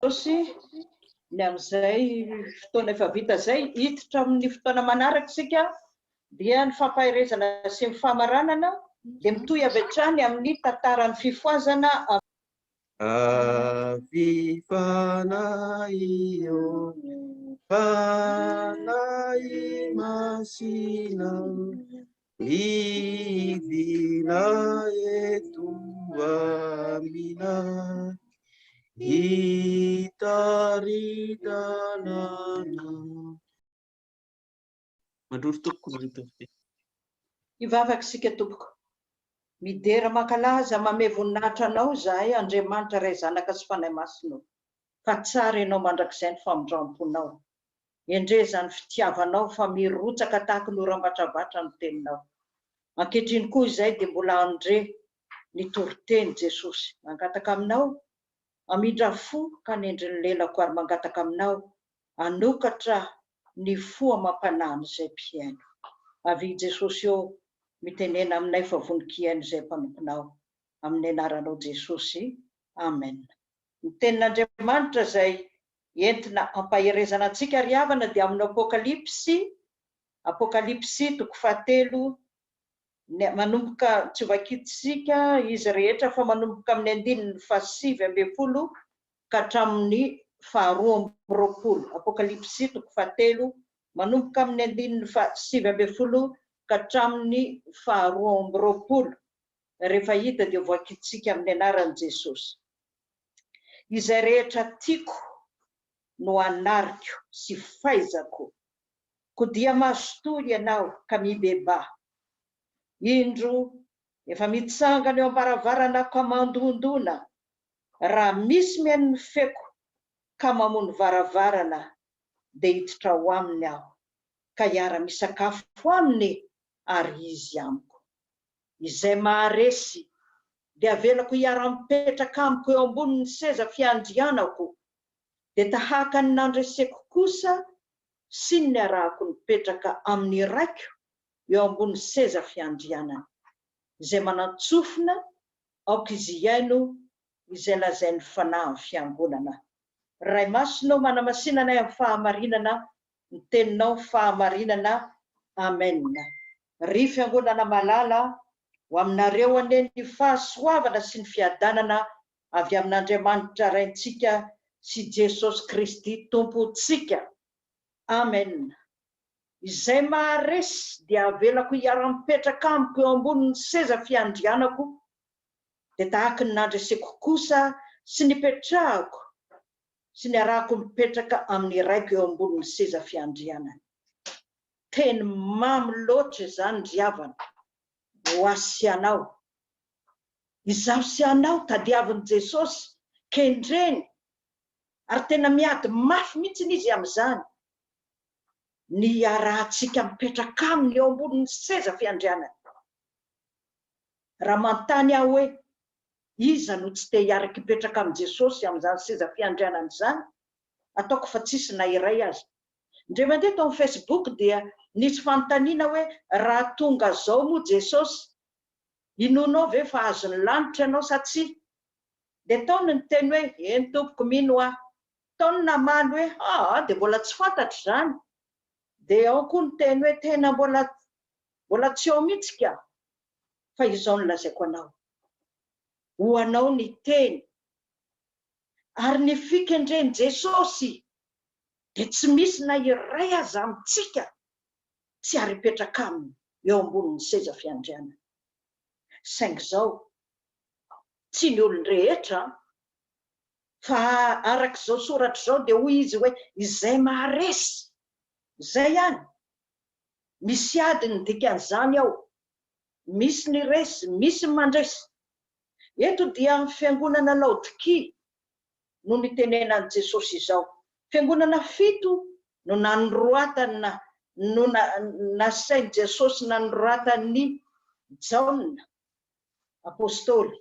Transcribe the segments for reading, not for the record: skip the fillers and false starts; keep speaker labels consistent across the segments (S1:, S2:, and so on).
S1: Jesosy, ny amin'izay fotoana efa vita izay, hiditra amin'ny fotoana manaraka isika, dia ny fampaherezana sy ny famaranana dia mitohy avy hatrany amin'ny tantaran'ny fifohazana.
S2: Avy Fanahy ô, Fanahy Masina, midina eto aminay, hitari-dalana. Mandroso tompoko mandroso.
S1: Hivavaka isika tompoko. Midera mankalaza mamehy voninahitra Anao izahay Andriamanitra Ray Zanaka sy Fanahy Masina o! Fa tsara Ianao mandrakizay ny famindramponao. Endrey izany fitiavanao fa mirotsaka tahaky ny oram-batravatra ny teninao. Ankehitriny koa izahay dia mbola handre ny toriteny Jesosy. Mangataka aminao hamindra fo ka hanendry ny lelako ary mangataka aminao hanokatra ny fo amam-panahin'izay mpihaino. Avia Jesosy ô, mitenena aminay fa vonon-kihaino izay mpanomponao. Amin'ny anaranao Jesosy. Amen. Ny tenin'Andriamanitra izay entina ampaherezana antsika ry havana dia amin'ny Apokalypsy, Apokalypsy toko fahatelo, ny, manomboka, tsy ho vakintsika izy rehetra fa manomboka amin'ny andininy fahasivy ambin'ny folo ka hatramin'ny faharoa amby roapolo. Apokalypsy toko fahatelo, manomboka amin'ny andininy faha-19 ka hatramin'ny faha-22. Rehefa hita dia voakintsika amin'ny anaran'i Jesosy. Izay rehetra tiako no anariko sy faizako, koa dia mazotoa ianao ka mibebaha. Indro, efa mitsangana eo am-baravarana aho ka mandondona, raha misy mihaino ny feoko ka mamono varavarana dia hiditra ao aminy aho, ka hiara-misakafo aminy ary izy amiko. Izay maharesy dia avelako hiara-mipetraka amiko eo ambonin'ny seza fiandrianako, dia tahaka ny nandreseko kosa sy ny niarahako nipetraka amin'ny Raiko eo ambony seza fiandrianany. Izay manan-tsofina, aoka izy hihaino izay lazain'ny Fanahy amin'ny Fiangonana. Ray Masina ô, manamasina anay amin'ny fahamarinana, ny Teninao fahamarinana. Amen. Ry Fiangonana malala, ho aminareo anie ny fahasoavana sy ny fiadanana avy amin'Andriamanitra Raintsika sy Jesosy Kristy Tompontsika. Amen. Izay maharesy dia avelako hiara-mipetraka amiko eo ambonin'ny seza fiandrianako, dia tahaky ny nandreseko kosa sy nipetrahako sy niarahako mipetraka amin'ny Raiko eo ambonin'ny seza fiandrianany. Teny mamy loatra izany ry havana, ho ahy sy anao. Izaho sy anao tadiavin'i Jesosy, kendreny, ary tena miady mafy mihitsy Izy amin'izany, ny hiarahantsika mipetraka Aminy eo ambonin'ny seza fiandrianany. Raha manontany aho hoe, iza no tsy te hiaraka hipetraka amin'i Jesosy amin'izany seza fiandrianana izany? Ataoko fa tsisy na iray aza. Indray mandeha tao amin'ny Facebook dia nisy fanontaniana hoe raha tonga zao moa Jesosy, inoanao ve fa azon'ny lanitra ianao sa tsia? Dia tao ny niteny hoe eny tompoko mino aho. Tao ny namaly hoe aa dia mbola tsy fantatro izany. Dia ao koa niteny hoe tena mbola mbola tsy ao mihitsy ka. Fa izao no lazaiko anao, ho anao ny teny ary ny fikendren'i Jesosy dia tsy misy na iray aza amintsika tsy ary hipetraka aminy eo ambonin'ny seza fiandrianany. Saingy izao, tsy ny olon-drehetra an! Fa araka izao soratra izao dia hoy izy hoe izay maharesy, izay ihany. Misy ady ny dikan'izany ao. Misy ny resy, misy ny mandresy. Eto dia fiangonana Laodikia no nitenenan'i Jesosy izao. Fiangonana fito no nanoratana no nasain'i Jesosy nanoratan'i Jaona apostoly.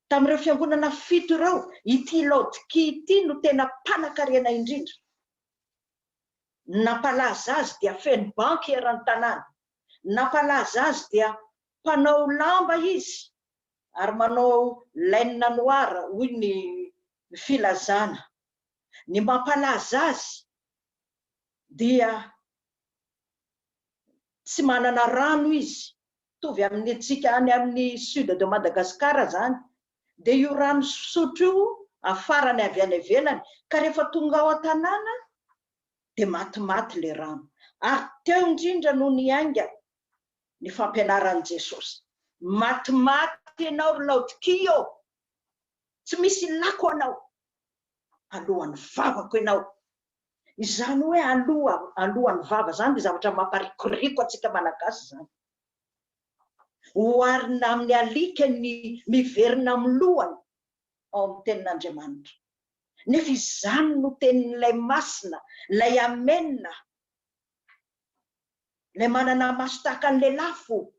S1: Tamin'ireo fiangonana fito ireo, ity Laodikia ity no tena mpanankarena indrindra. Ny nampalaza azy dia feno banky eran'ny tanàna. Ny nampalaza azy dia mpanao lamba izy ary manao laine noire hoy ny filazana. Ny mampalaza azy dia tsy manana rano izy, mitovy amin'ny antsika any amin'ny sud de Madagascar izany, dia io rano fisotro io afarany avy any ivelany, ka rehefa tonga ao an-tanàna dia matimaty ilay rano. Ary teo indrindra no niainga ny fampianaran'i Jesosy. Matimaty ianao ry Laodikia ô! Tsy misy ilako anao. Alohan'ny vavako ianao. Izany hoe aloha, alohan'ny vava izany dia zavatra mamparikoriko antsika Malagasy izany. Oharina amin'ny alika ny miverina amin'ny lohany ao amin'ny tenin'Andriamanitra. Nefa izany no tenin'ilay Masina, ilay Amena, ilay manana maso tahaka ny lelafo,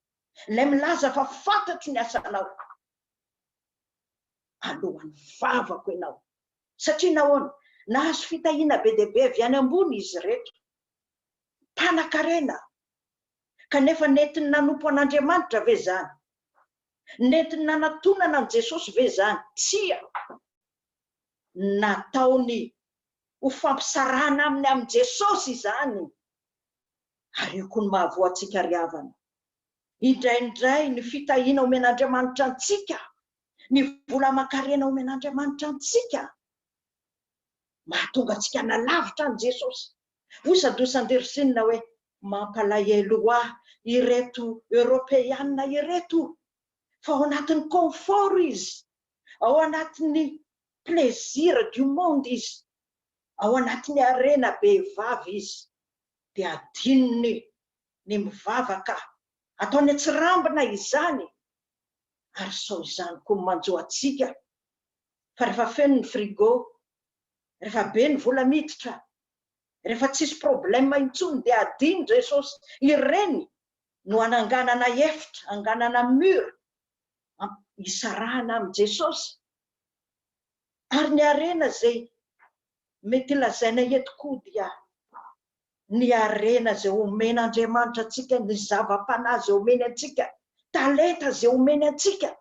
S1: ilay milaza fa fantatro ny asanao. Alohan'ny vavako ianao. Satria nahoana? Nahazo fitahiana be dia be avy any ambony izy ireto. Mpanan-karena. Kanefa nentiny nanompo an'Andriamanitra ve izany? Nentiny nanatonana an'i Jesosy ve izany? Tsia! Nataony ho fampisarahana aminy amin'i Jesosy izany. Ary io koa no mahavoa antsika ry havana. Indraindray ny fitahiana omen'Andriamanitra antsika, ny vola aman-karena omen'Andriamanitra antsika, mahatonga antsika hanalavitra an'i Jesosy. Hoy Sadou Sanderson hoe, Mampalahelo ahy ireto Eoropeana ireto, fa ao anatin'ny confort izy, ao anatin'ny plaisir du monde izy, ao anatin'ny harena be vava izy, dia adinony ny mivavaka, ataony an-tsirambina izany, ary sao izany koa no manjo antsika, fa rehefa feno ny frigo, rehefa be ny vola miditra, rehefa tsisy problème intsony dia adino Jesosy, ireny no ananganana efitra, anganana mur, hisarahana amin'i Jesosy. Ary ny harena izay mety lazaina eto koa dia ny harena izay omen'Andriamanitra antsika, ny zava-panahy izay omeny antsika, talenta izay omeny antsika,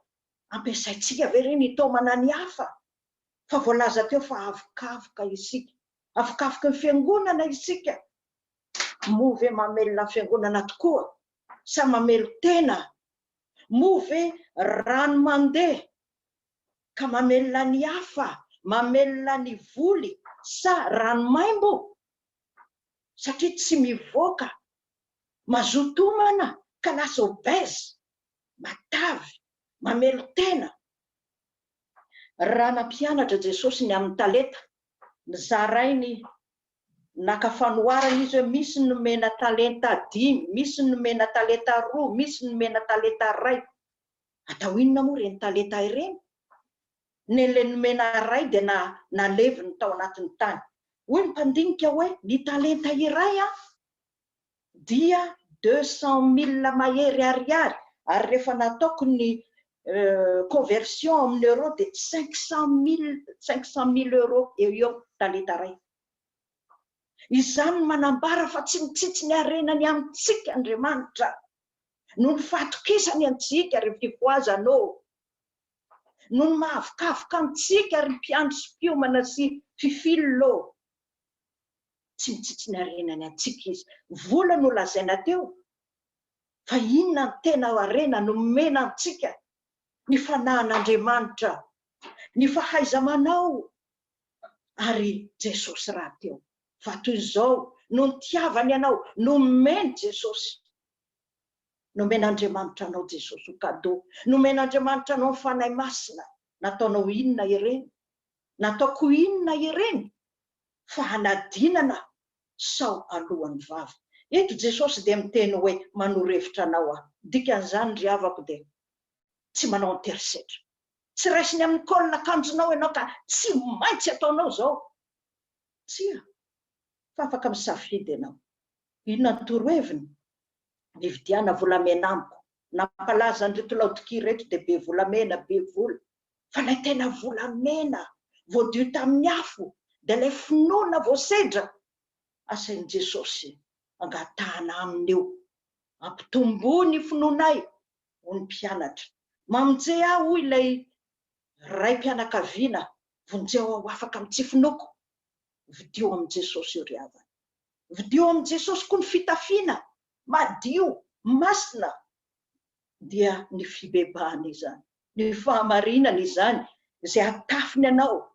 S1: ampiasaintsika ve ireny hitaomana ny hafa? Fa voalaza teo fa avokavoka isika, avokavoky ny fiangonana isika. Moa ve mamelona ny fiangonana tokoa sa mamelon-tena? Moa ve rano mandeha ka mamelona ny hafa, mamelona ny voly sa rano maimbo? Satria tsy mivoaka, mazoto homana ka lasa obèse, matavy, mamelon-tena. Raha nampianatra Jesosy ny amin'ny talenta, nozarainy naka fanoharana izy hoe misy ny nomena talenta dimy, misy ny nomena talenta roa, misy ny nomena talenta iray. Atao inona moa ireny talenta ireny? Ny ilay nomena iray dia na naleviny tao anatin'ny tany. Hoy ny mpandinika hoe ny talenta iray dia 200 000 mahery ariary ary rehefa nataoko ny conversion amin'ny euro dia 500 000, 500 000 euros eo eo talenta iray. Izany no manambara fa tsy mitsitsy ny harenany amintsika Andriamanitra noho ny fahatokisany antsika ry fifohazana ô! Noho ny mahavokavoka antsika ry mpiandry sy mpiomana sy fifil ô! Tsy mitsitsy ny harenany antsika izy. Vola no lazaina teo fa inona no tena harena nomena antsika? Ny fanahin'Andriamanitra, ny fahaiza-manao ary Jesosy rahateo. Fa toy izao no nitiavany anao, nomeny Jesosy. Nomen'Andriamanitra anao Jesosy ho cadeau. Nomen'Andriamanitra anao ny Fanahy Masina. Nataonao inona ireny? Nataoko inona ireny? Fa hanadinana sao alohan'ny vava. Eto Jesosy dia miteny hoe manoro hevitra anao aho. Dikan'izany ry havako dia tsy manao an-terisetra. Tsy raisiny amin'ny col akanjonao ianao ka tsy maintsy ataonao izao. Tsia. Fa afaka misafidy ianao. Inona ny toroheviny? Mividiana volamena amiko. Nampalaza an'ireto Laodikia ireto dia be volamena, be vola. Fa ilay tena volamena voadio tamin'ny afo dia ilay finoana voasedra asain'i Jesosy angatahana aminy io. Ampitomboy ny finoanay, hoy ny mpianatra. Mamonje ahy, hoy ilay raim-pianakaviana, vonjeo aho afaka amin'ny tsy finoako. Vidio amin'i Jesosy io ry havana. Vidio amin'i Jesosy koa ny fitafiana madio, masina, dia ny fibebahana izany, ny fahamarinana izany izay hatafiny anao.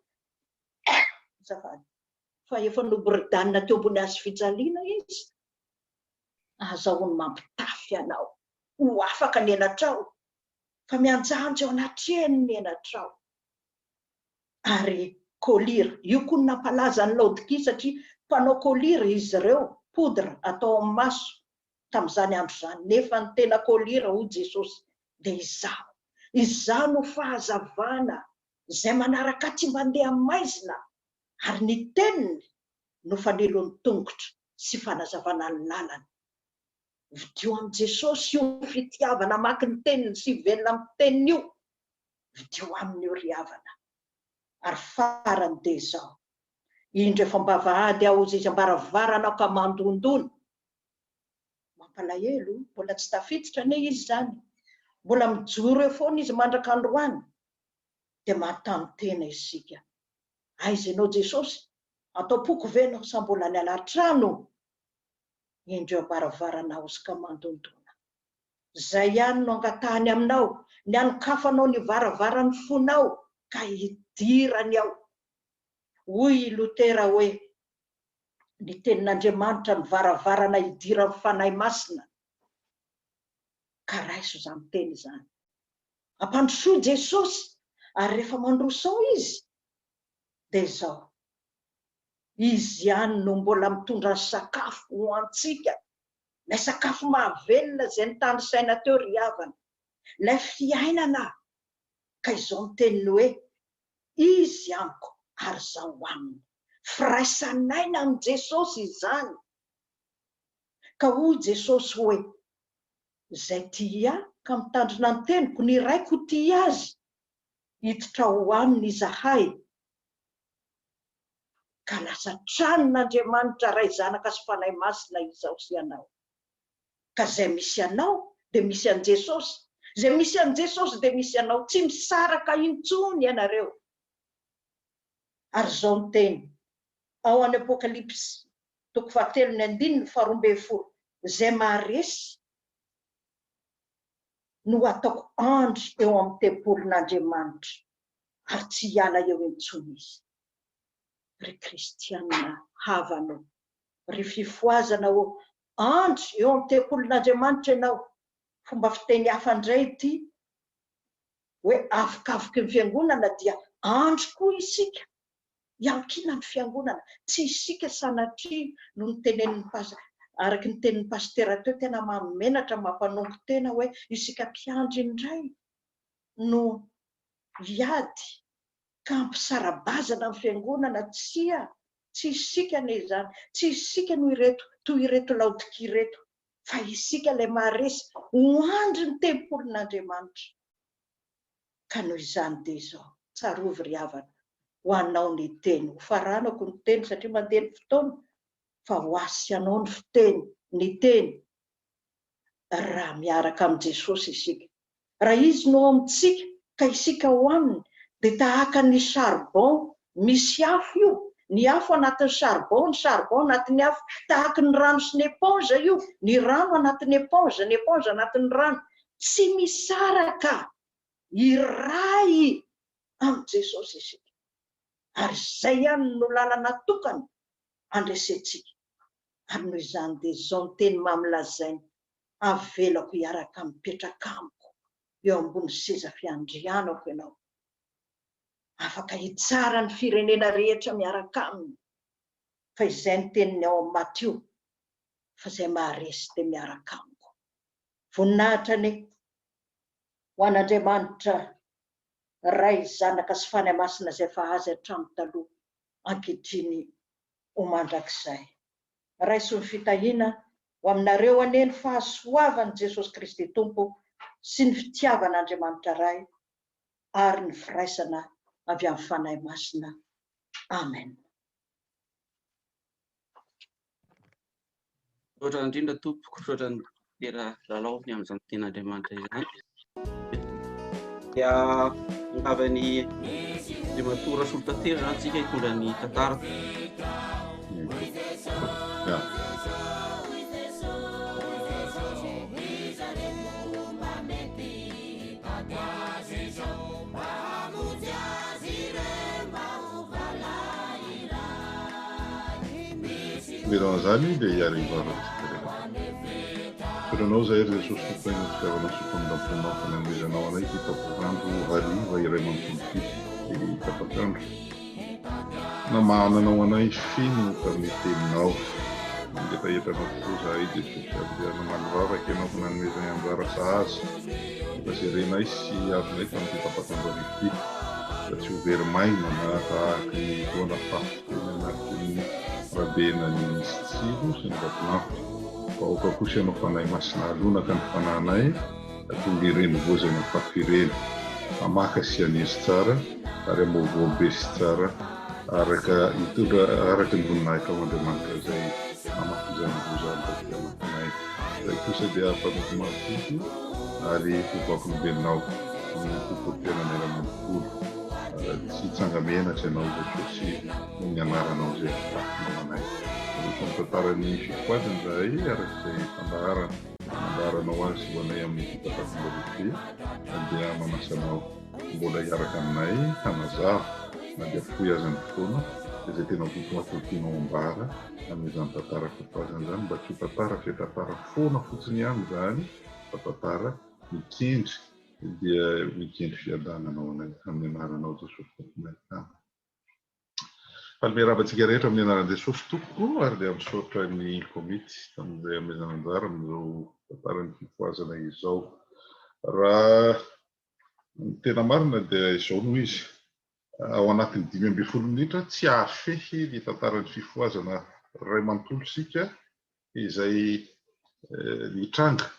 S1: Azafady. Fa efa noboridanina teo ambony hazo fijaliana izy. Ahazahoany mampitafy anao. Ho afaka ny henatrao. Fa mianjanja eo anatrehany ny henatrao. Ary collyre, io koa no nampalaza an'i Laodikia satria mpanao collyre izy ireo, poudre atao amin'ny maso tamin'izany andro izany, nefa ny tena collyre hoy Jesosy dia izaho. Izaho no fahazavana, izay manaraka ahy tsy mandeha amin'ny maizina, ary ny teniny no fanilon'ny tongotra sy fanazavana ny lalana. Vidio amin'i Jesosy io fitiavana hamaky ny teniny sy hivelona amin'ny teniny io. Vidio aminy io ry havana. Ary farany dia izao, Indro efa am-bavahady aho hozy izy am-baravarana aho ka mandondona. Mampalahelo, mbola tsy tafiditra anie izy izany. Mbola mijoro eo foana izy mandraka androany. Dia manontany tena isika, Aiza ianao Jesosy? Ato am-poko ve ianao sa mbola any alatrano? Indro eo am-baravarana aho hozy ka mandondona. Izay ihany no angatahany aminao, ny hanokafanao ny varavaran'ny fonao ka hidirany ao. Hoy i Lotera hoe, Ny Tenin'Andriamanitra no varavarana hidiran'ny Fanahy Masina. Ka raiso izany teny izany. Ampandrosoy Jesosy, ary rehefa mandroso ao Izy, dia izao, Izy ihany no mbola mitondra ny sakafo ho antsika Ilay sakafo mahavelona izay notanisaina teo ry havana. Ilay fiainana ka izao ny teniny hoe, Izy amiko ary izaho aminy. Firaisan'aina amin'i Jesosy izany. Ka hoy Jesosy hoe, Izay tia Ahy ka mitandrina ny teniko, ny Raiko ho tia azy, hiditra ao aminy izahay. Ka lasa tranon'Andriamanitra Ray Zanaka sy Fanahy Masina izaho sy ianao. Ka izay misy anao dia misy an'i Jesosy, izay misy an'i Jesosy dia misy anao, tsy misaraka intsony ianareo. Ary izao ny teny ao any Apokalypsy toko fahatelo ny andininy faharoambinifolo, izay maharesy no hataoko andry eo amin'ny tempolin'Andriamanitra ary tsy hiala eo intsony izy. Ry kristiana havana ô, ry fifohazana ô, andry eo amin'ny tempolin'Andriamanitra ianao. Fomba fiteny hafa indray ity hoe avokavoky ny fiangonana dia andry koa isika, iankinan'ny fiangonana. Tsy isika sanatria no notenenin'ny pas, araka ny tenin'ny pasitera teo, tena mahamenatra, mampanompo tena hoe isika mpiandry indray no hiady ka hampisara-bazana ny fiangonana, tsia, tsy isika anie izany, tsy isika no ireto toy ireto Laodikia ireto, fa isika ilay maharesy ho andry ny tempolin'Andriamanitra. Ka noho izany dia izao, tsarovy ry havana, ho anao ny teny, ho faranako ny teny satria mandeha ny fotoana, fa ho ahy sy anao ny fiteny, ny teny, raha miaraka amin'i Jesosy isika. Raha Izy no ao amintsika ka isika ao Aminy dia tahaka ny charbon misy afo io, ny afo anatin'ny charbon, ny charbon anatin'ny afo, tahaka ny rano sy ny éponge io, ny rano anatin'ny éponge, ny éponge anatin'ny rano, tsy misaraka, iray amin'i Jesosy isika. Ary izay ihany no lalana tokana handresentsika. Ary noho izany dia izao ny teny mamy lazainy, Avelako hiaraka mipetraka amiko eo ambony seza fiandrianako ianao. Afaka hitsara ny firenena rehetra miaraka aminy. Fa izay ny teniny ao amin'ny Matio, fa izay maharesy dia miaraka amiko. Voninahitra anie ho an'Andriamanitra Ray, Zanaka sy Fanahy Masina izay efa azy hatramin'ny taloha, ankehitriny ho mandrakizay. Raiso ny fitahiana ho aminareo anie ny fahasoavan'i Jesosy Kristy Tompo sy ny fitiavan'Andriamanitra Ray ary ny firaisana avy amin'ny Fanahy Masina. Amen.
S2: Misaotra indrindra tompoko, misaotra ny Dokotera Lalao ny amin'izany tenin'Andriamanitra izany. Dia miangavy an'i Andriamatoa Rasolotantery izany tsika hitondra ny tantara.
S3: Manoloana izany dia hiara-hivavaka isika rehetra. Misaotra Anao izahay ry Jesosy Tomponay noho ny fitiavanao sy famindram-ponao fa nanomezanao anay ity tapak'andro hariva iray manontolo ity, tapak'andro namahananao anay feno tamin'ny teninao. Mangetaheta Anao tokoa izahay Jesosy ary dia namaly vavaka Ianao fa nanomezanay anjara sahaza efa jerenay sy azonay tamin'ity tapak'andro hariva ity fa tsy ho very maina na tahaka ny taona fafy teny anatin'ny arabe ny misy tsilo sy ny vatolampy. Fa aoka kosa Ianao Fanahy Masina halonaka ny fanahinay ka tonga ireny voa izay nafafy ireny, hamaka sy haniry tsara ary hamoa voa be sy tsara araka hitondra araka ny voninahitrao Andriamanitra izay hamafy izany voa izany taty anatinay. Izay kosa dia mpanompo mahatoky ary ho vavolombelonao amin'ny tontolo fiainana iray manontolo. Tsy hitsanga-menatra ianao Jesosy noho ny anaranao izay fitafinao anay. Miroso amin'ny tantaran'ny fifohazana izahay araka izay fandaharana nandaharanao azy ho anay amin'ity tapak'andro ity dia manasa anao mbola hiaraka aminay hanazava na dia fohy aza ny fotoana izay tena votoatiny tianao ambara amin'izany tantara fifohazana izany mba tsy ho tantara fe tantara foana fotsiny ihany izany fa tantara mikendry dia mikendry fiadanana ho anay amin'ny anaranao Jesosy Tomponay. Amen. Faly miarahaba antsika rehetra amin'ny anaran'i Jesosy Tompoko ary dia misaotra ny komity tamin'izay amezana anjara amin'izao tantaran'ny fifohazana izao. Raha ny tena marina dia izao no izy, ao anatin'ny 15 minitra tsy hahafehy ny tantaran'ny fifohazana iray manontolo isika izay nitranga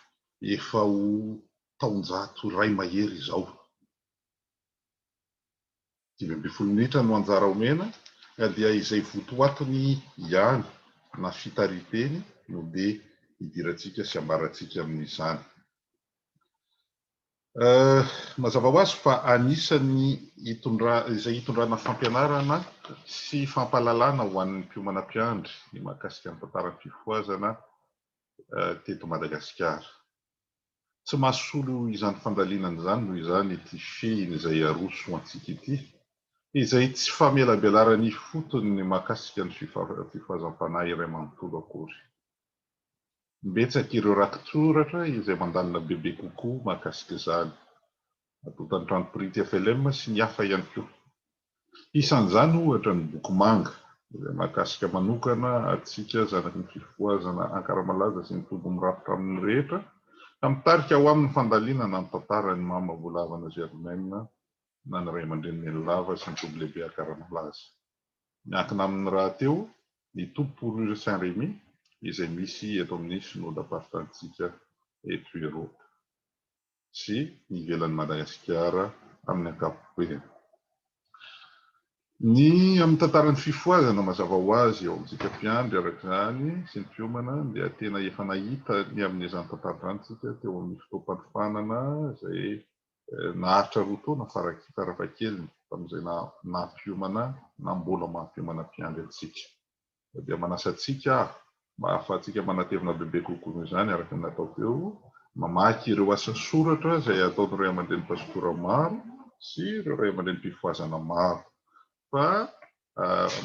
S3: efa ho taonjato iray mahery izao. 15 minitra no anjara omena ka dia izay votoatiny ihany na fitariteny no dia idirantsika sy ambarantsika amin'izany. Mazava ho azy fa anisan'ny hitondra izay hitondrana fampianarana sy fampahalalana ho an'ny mpiomana mpiandry ny mahakasika ny tantaran'ny fifohazana teto Madagasikara. Tsy mahasolo izany fandalinana izany noho izany ity fehiny izay aroso ho antsika ity, izay tsy famelabelarana ifotony ny mahakasika ny fifohazam-panahy iray manontolo akory. Betsaka ireo rakitsoratra izay mandalina bebe kokoa mahakasika izany, Atontan'ny trano printy FLM sy ny hafa ihany koa. Isan'izany ohatra ny boky manga, izay mahakasika manokana antsika zanaky ny fifohazana Ankaramalaza sy ny toby mirafitra aminy rehetra, ka mitarika ho amin'ny fandalinana ny tantaran'i Mama Volavana Germaine na ny ray aman-dreny Nenilava sy ny toby lehibe Ankaramalaza. Miankina aminy rahateo ny toby Pourure Saint Rémy izay misy eto amin'ny synodam-paritanintsika eto Eropa. sy ny ivelan'i Madagasikara amin'ny ankapobeny. Ny amin'ny tantaran'ny fifohazana mazava ho azy eo amintsika mpiandry araka izany sy ny mpiomana dia tena efa nahita ny amin'izany tantara izany isika teo amin'ny fotoam-panofanana izay naharitra roa taona farafahakeliny tamin'izay naha mpiomana na mbola maha mpiomana mpiandry antsika. Dia manasa antsika aho mba hahafahantsika manatevina bebe kokoa noho izany araka ny natao teo, mamaky ireo asa soratra izay ataon'ny ray aman-dreny pastora maro sy ireo ray aman-drenim-pifohazana maro fa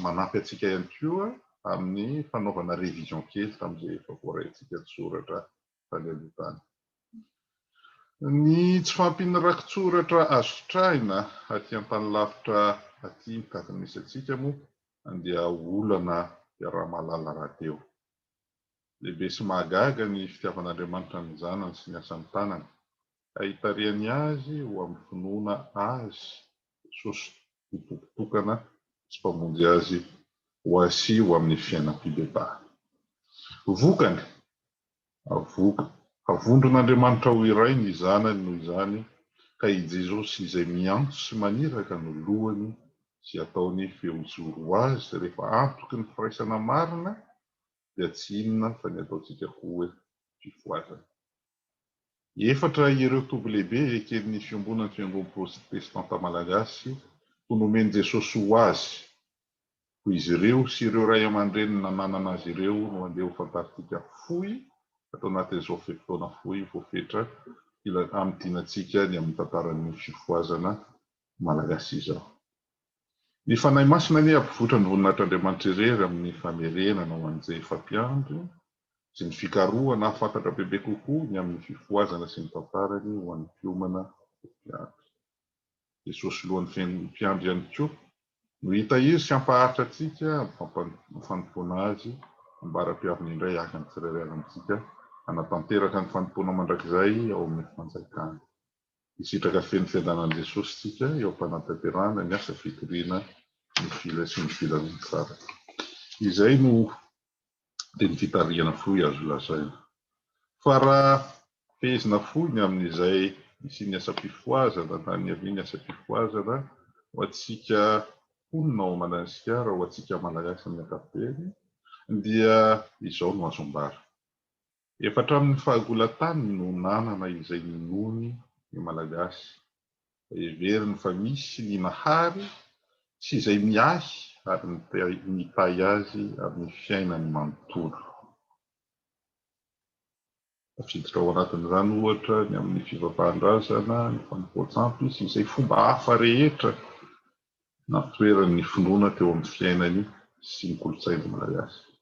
S3: manampy antsika ihany koa amin'ny fanaovana révision kely tamin'izay efa voaraintsika an-tsoratra tany aloha tany. Ny tsy fahampian'ny rakitsoratra azo sitrahina aty an-tany lavitra aty mitady ny misy antsika moa dia olana iaraha-mahalala rahateo. Lehibe sy mahagaga ny fitiavan'Andriamanitra ny zanany sy ny asan'ny tanany, ka itarihany azy ho amin'ny finoana Azy Jesosy ho Tompo tokana sy Mpamonjy azy ho azy sy ho amin'ny fiainam-pibebahana. Vokany, Avoka. Havondron'Andriamanitra ho iray ny zanany noho izany ka i Jesosy izay miantso sy maniraka no lohany sy ataony feo mijoro ho azy rehefa antoky ny firaisana marina dia tsy inona fa ny ataontsika koa hoe fifohazana. Efatra ireo toby lehibe eken'ny Fiombonan'ny Fiangon'ny Protestanta Malagasy ho nomen'i Jesosy ho azy Koa izy ireo sy ireo ray aman-dreny nananana azy ireo no andeha ho fantarintsika fohy ato anatin'izao fe-potoana fohy voafetra hamintinantsika ny amin'ny tantaran'ny fifohazana malagasy izao. Ny Fanahy Masina anie hampivoitra ny voninahitr'Andriamanitra irery amin'ny famerenana ho an'izay efa mpiandry sy ny fikarohana hahafantatra bebe kokoa ny amin'ny fifohazana sy ny tantarany ho an'ny mpiomana ho mpiandry. Jesosy Lohan'ny mpiandry ihany koa no hitahiry sy hampaharitra antsika amin'ny fanompoana Azy ambara-piaviny indray haka ny tsirairay avy amintsika hanatanteraka ny fanompoana mandrakizay ao amin'ny fanjakany. Hisitraka feno fiadanan'i Jesosy isika eo am-panatanterahana ny asa fitoriana ny fila sy ny filazantsara. Izay no teny fitarihana fohy azo lazaina. Fa raha fehezina fohy ny amin'izay nisian'ny asam-pifohazana na niavian'ny asam-pifohazana ho antsika mponina ao Madagasikara, ho antsika Malagasy amin'ny ankapobeny, dia izao no azo ambara. Efa hatramin'ny fahagola-tany no nanana izay ninoany ny Malagasy, fa heveriny fa misy ny Nahary sy izay miahy ary mitahy azy amin'ny fiainany manontolo. Tafiditra ao anatin'izany ohatra ny amin'ny fivavahan-drazana, ny fanompoan-tsampy sy izay fomba hafa rehetra nampitoerany ny finoana teo amin'ny fiainany sy ny kolontsaina malagasy.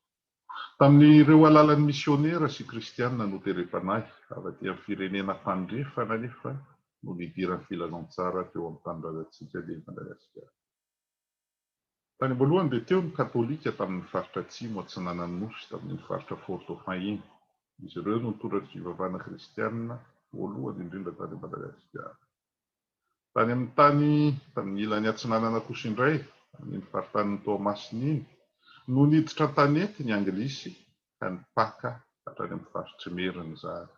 S3: Tamin'ireo alalan'ny misionera sy kristiana noterem-panahy avy aty amin'ny firenena tandrefana anefa no nidiran'ny filazantsara teo amin'ny tanindrazantsika dia i Madagasikara. Tany am-boalohany dia teo ny katolika tamin'ny faritra atsimo atsinanan'ny Nosy, tamin'iny faritra Fort Dauphin iny. Izy ireo no nitondra ny fivavahana kristiana voalohany indrindra tany Madagasikara. Tany amin'ny tany tamin'ny ilany atsinanana kosa indray, amin'iny faritanin'i Toamasina iny, no niditra an-tanety ny Anglisy ka nipaka hatrany amin'ny faritr'i Merina izany.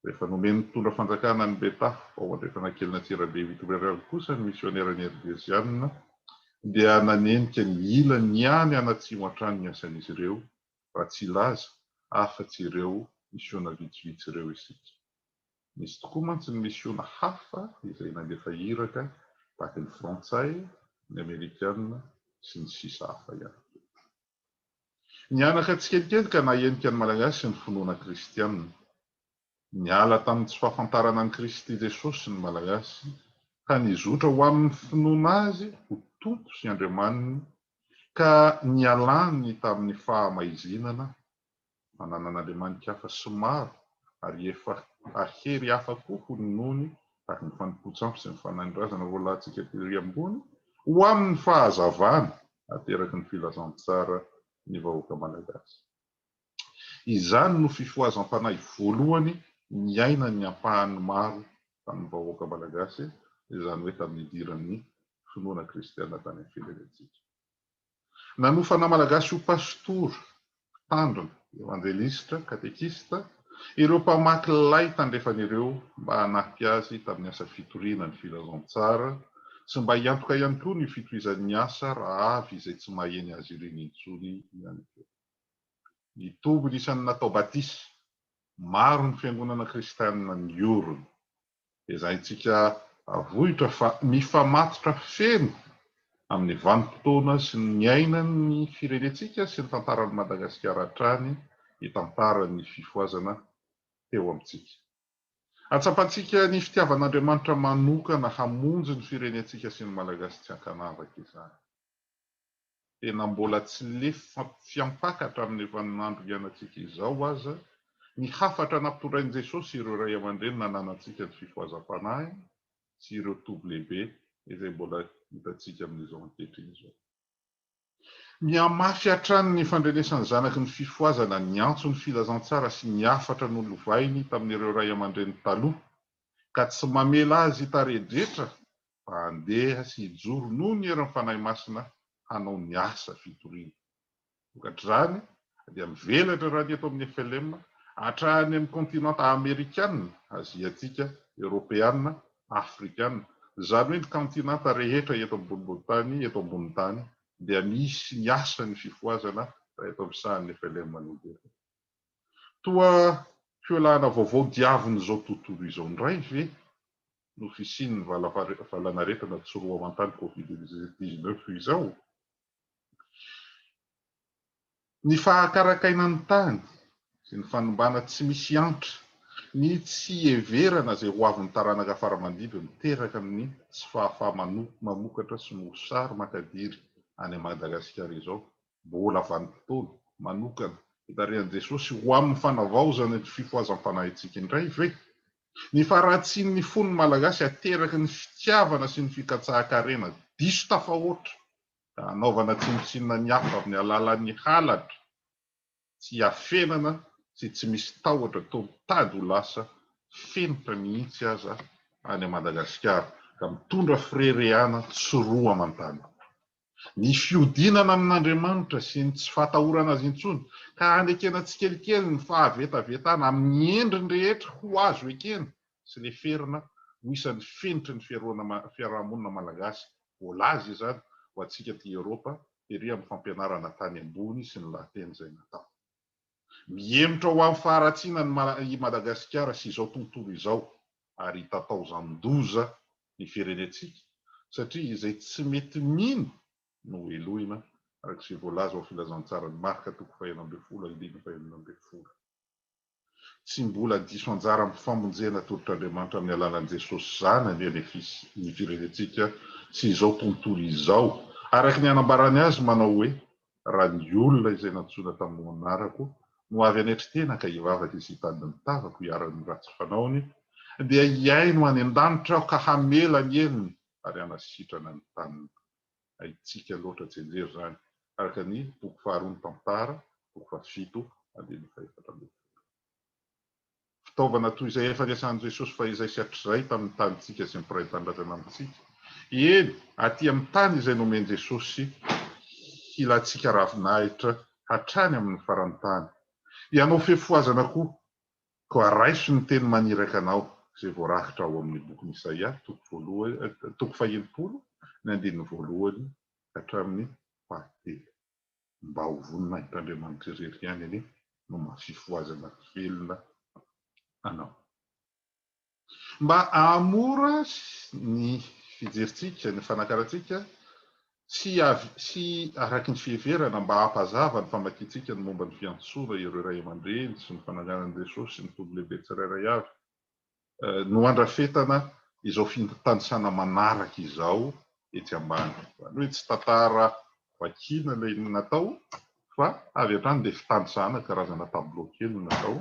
S3: Rehefa nomen'ny mpitondra fanjakana an'i Betafo ao andrefana kelin'Antsirabe Huit-Rivières kosa ny misionera Nerdeziana dia nanenika ny ilany ihany anatsimo hatrany ny asan'izy ireo raha tsy hilaza afa-tsy ireo misiona vitsivitsy ireo isika. Nisy tokoa mantsy ny misiona hafa izay nandefa iraka tahaka ny frantsay, ny amerikana sy ny sisa hafa ihany koa. Nihanaka tsikelikely ka nahenika ny Malagasy ny finoana kristiana. Niala tamin'ny tsy fahafantarana an'i Kristy Jesosy ny Malagasy ka nizotra ho amin'ny finoana Azy ho Tompo sy Andriamaniny ka nialany tamin'ny fahamaizinana fananan'Andriamani-kafa sy maro ary efa ary hery hafa koa ho ninoany tahaka ny fanompoan-tsampy sy ny fanahin-drazana voalahantsika tery ambony ho amin'ny fahazavana ateraky ny filazantsara ny vahoaka malagasy. Izany no fifohazam-panahy voalohany niainan'ny ampahany maro tamin'ny vahoaka malagasy, izany hoe tamin'ny nidiran'ny finoana kristiana tany amin'ny firenentsika. Nanofana Malagasy ho pastora, mpitandrina, evanjelistra, katekista, ireo mpamaky lay tandrefana ireo mba hanampy azy tamin'ny asa fitoriana ny filazantsara sy mba hiantoka ihany koa ny fitohizan'ny asa raha avy izay tsy maheny azy ireny intsony ihany koa. Nitombo ny isan'ny natao batisa, maro ny fiangonana kristianina niorina. Ezahintsika avohitra fa mifamatotra feno amin'ny vanim-potoana sy ny niainan'ny firenentsika sy ny tantaran'i Madagasikara hatrany ny tantaran'ny fifohazana teo amintsika. Hatsapantsika ny fitiavan'Andriamanitra manokana hamonjy ny firenentsika sy ny Malagasy tsy ankanavaka izany. Tena mbola tsy lefy fiampaka hatramin'ny vaninandro iainantsika izao aza ny hafatra nampitondrain'i Jesosy ireo ray aman-dreny nananantsika ny fifohazam-panahy sy ireo toby lehibe izay mbola hitantsika amin'izao ankehitriny izao. Mihamafy hatrany ny fandrenesan'ny zanaky ny fifohazana ny antson'ny filazantsara sy ny hafatra nolovainy tamin'ireo ray aman-dreny taloha ka tsy mamela azy hitaredretra fa handeha sy hijoro noho ny herin'ny Fanahy Masina hanao ny asa fitoriana. Vokatr'izany dia mivelatra raha ny eto amin'ny FLM, hatrany amin'ny kontinanta Amerikana, Aziatika, Eoropeana, Afrikana, izany hoe ny kantinanta rehetra eto ambonimbony tany, eto ambonin'ny tany dia misy ny asan'ny fifohazana raha eto amin'ny sahan'ny FLM no jerena. Toa fiolahana vaovao diavin'izao tontolo izao indray ve no fisian'ny valanaretina tsy roa aman-tany Covid 19 izao? Ny fahakarakaina ny tany sy ny fanimbana tsy misy antra Ny tsy hiheverana izay ho avin'ny taranaka fara-mandimby miteraka ny tsy fahafaha-mamokatra sy mosary makadiry any Madagasikara izao, mbola vanim-potoana manokana hitarihan'i Jesosy ho amin'ny fanavaozana ny fifohazam-panahintsika indray ve? Ny faharatsian'ny fon'ny Malagasy ateraky ny fitiavana sy ny fikatsahan-karena diso tafahoatra ka hanaovana tsinontsinona ny hafa amin'ny alalan'ny halatra tsy iafenana sy tsy misy tahotra toa mitady ho lasa fenitra mihitsy aza any Madagasikara ka mitondra firerehana tsy roa aman-tany. Ny fihodinana amin'Andriamanitra sy ny tsy fahatahorana Azy intsony ka hanekena tsikelikely ny fahavetavetana amin'ny endriny rehetra ho azo ekena sy leferina ho isan'ny fenitry ny fiarahamonina malagasy voalaza izany ho antsika aty Eoropa tery amin'ny fampianarana tany ambony sy ny lahateny izay natao. Mihemotra ho amin'ny faharatsiana ny i Madagasikara sy izao tontolo izao ary hitataozan-doza ny firenentsika satria izay tsy mety mino no helohina araka izay voalaza ao Filazantsaran'i Marka toko faha-16 andininy faha-16. Tsy mbola diso anjara amin'ny famonjena atolotr'Andriamanitra amin'ny alalan'i Jesosy Zanany anefa ny firenentsika sy izao tontolo izao, araka ny anambarany azy manao hoe, Raha ny olona izay nantsoina tamin'ny anarako no avy hanetry tena ka hivavaka sy hitady ny tavako hiharan'ny ratsy fanaony, dia hihaino any an-danitra aho ka hamela ny helony ary hanasitrana ny taniny. Haintsika loatra tsianjery izany, araka ny boky faharoa ny Tantara, toko fahafito, andininy fahefatra ambin'ny folo. Fitaovana toy izay efa niasan'i Jesosy fahizay sy hatrizay tamin'ny tanintsika sy ny mpiray tanindrazana amintsika. Eny, aty amin'ny tany izay nomen'i Jesosy hilantsika ravinahitra hatrany amin'ny faran'ny tany. Hianao fefohazana koa, koa raiso ny teny maniraka anao izay voarakitra ao amin'ny bokin'i Isaia, toko voalohany, toko fahenipolo, ny andininy voalohany ka hatramin'ny fahatelo. Mba ho voninahitr'Andriamanitra irery ihany anie no maha fifohazana velona anao. Mba hahamora ny fijerintsika, ny fanakarantsika sy sy araky ny fiheverana mba hampazava ny famakiantsika ny momba ny fiantsoana ireo ray aman-dreny sy ny fananganan'i Jesosy sy ny Tompo lehibe tsirairay avy no andrafetana izao fitanisana manaraka izao etsy ambany. Izany hoe tsy tantara vakiana ilay natao fa avy hatrany dia fitanisana karazana tableau kely no natao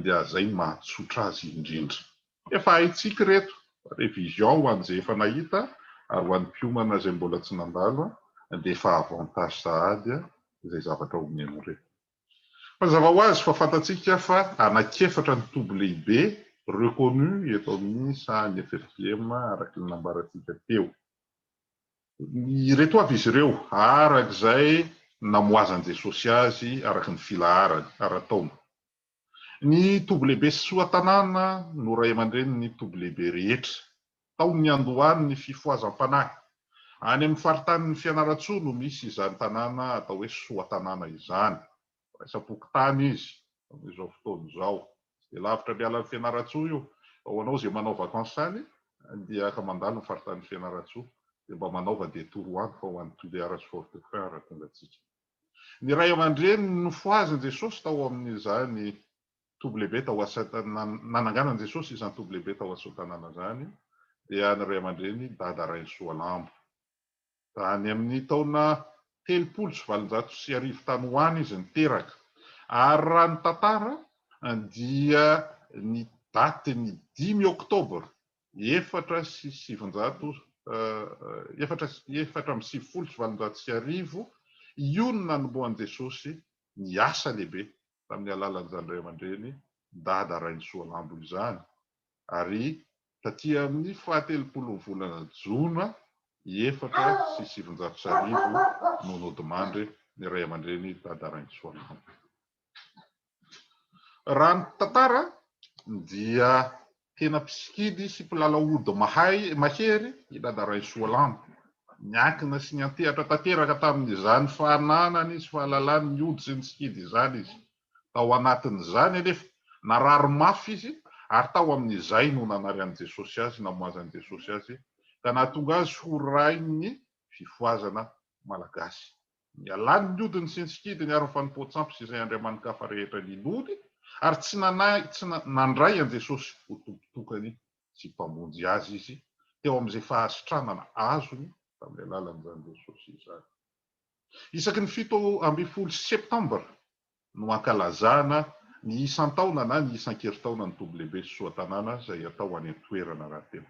S3: dia izay no mahatsotra azy indrindra. Efa haintsika ireto, révision ho an'izay efa nahita ary ho an'ny mpiomana izay mbola tsy nandalo dia efa avantage sahady izay zavatra omena ireto. Mazava ho azy fa fantatsika fa anankiefatra ny toby lehibe reconnu eto amin'ny sahan'ny FFPM araka ny nambarantsika teo. Ireto avy izy ireo araka izay namoazan'i Jesosy azy araka ny filaharany ara-taona. Ny toby lehibe Soatanàna no ray aman-drenin'ny toby lehibe rehetra. Tao ny niandohan'ny fifohazam-panahy. Any amin'ny faritanin'i Fianarantsoa no misy izany tanàna atao hoe Soatanàna izany. Raisam-pokontany izy amin'izao fotoana izao. Tsy dia lavitra miala an'i Fianarantsoa io. Fa ho anao izay manao vacances any dia afaka mandalo ny faritanin'i Fianarantsoa dia mba manaova détour ho any fa ho any Tuléar sy Fort Dauphin raha tonga antsika. Ny ray aman-dreniny nofohazin'i Jesosy tao amin'izany toby lehibe tao nananganan'i Jesosy izany toby lehibe tao Asoatanàna izany dia ny ray aman-dreny Dada Rainisoalambo. Tany amin'ny taona 1830 tany ho any izy niteraka. Ary raha ny tantara dia ny datin'ny dimy oktobra 904 1894 io no nanombohan'i Jesosy ny asa lehibe tamin'ny alalan'izany ray aman-dreny Dada Rainisoalambo izany ary taty amin'ny fahatelopolon'ny volana jona 1904 no nodimandry ny ray aman-dreny Dada Rainisoalambo. Raha ny tantara dia tena mpisikidy sy mpilalao ody mahay mahery i Dada Rainisoalambo. Niankina sy niantehatra tanteraka tamin'izany fananany sy fahalalany ny ody sy ny sikidy izany izy. Tao anatin'izany anefa, narary mafy izy ary tao amin'izay no nanarian'i Jesosy azy, namoazan'i Jesosy azy, ka nahatonga azy ho rain'ny fifohazana malagasy. Nialany ny odiny sy ny sikidiny ary ny fanompoan-tsampy sy izay andriamani-kafa rehetra ninoany, Ary tsy nanahy, tsy nandray an'i Jesosy ho Tompo tokany sy Mpamonjy azy izy teo amin'izay fahasitranana azony tamin'ny alalan'izany Jesosy izany. Isaky ny 17 septambra no ankalazana ny isan-taona na ny isan-keritaona ny Toby Lehibe sy Soatanàna izay atao any an-toerana rahateo.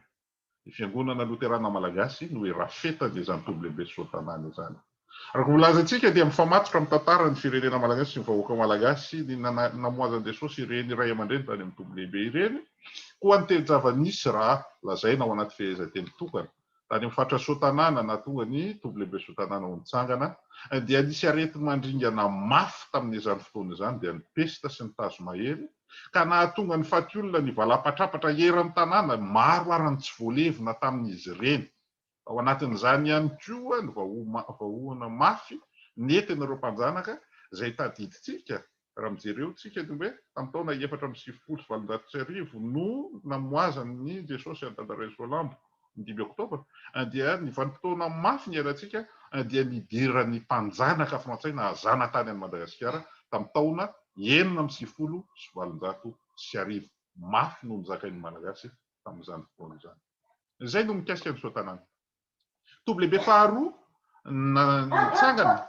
S3: Ny Fiangonana Loterana Malagasy no irafetany izany Toby Lehibe sy Soatanàna izany. Araka ny voalazantsika dia mifamatotra amin'ny tantaran'ny firenena malagasy sy ny vahoaka malagasy ny namoazan'i Jesosy ireny ray aman-dreny tany amin'ny Toby Lehibe ireny. Koa ny teny-java-nisy raha lazaina ao anaty fehezanteny tokana, tany amin'ny faritra Soatanàna nahatonga ny Toby Lehibe Soatanàna ho nitsangana dia nisy areti-mandringana mafy tamin'izany fotoana izany dia ny pesta sy ny tazo mahery ka nahatonga ny faty olona nivalapatrapatra eran'ny tanàna, maro ary ny tsy voalevina tamin'izy ireny. Ao anatin'izany ihany koa ny vahohona mafy nentin'ireo mpanjanaka izay tadidintsika raha mijery eo tsika ny hoe tamin'ny taona 1894 no namoazan'i Jesosy an'i Dada Rainisoalambo ny dimy oktobra dia ny vanim-potoana mafy niainantsika dia nidiran'ny mpanjanaka frantsay nahazanatany an'i Madagasikara tamin'ny taona 1896. Mafy no nozakain'ny Malagasy tamin'izany fotoana izany. Izay no mikasika ny Soatanàna. Toby lehibe faharoa nitsangana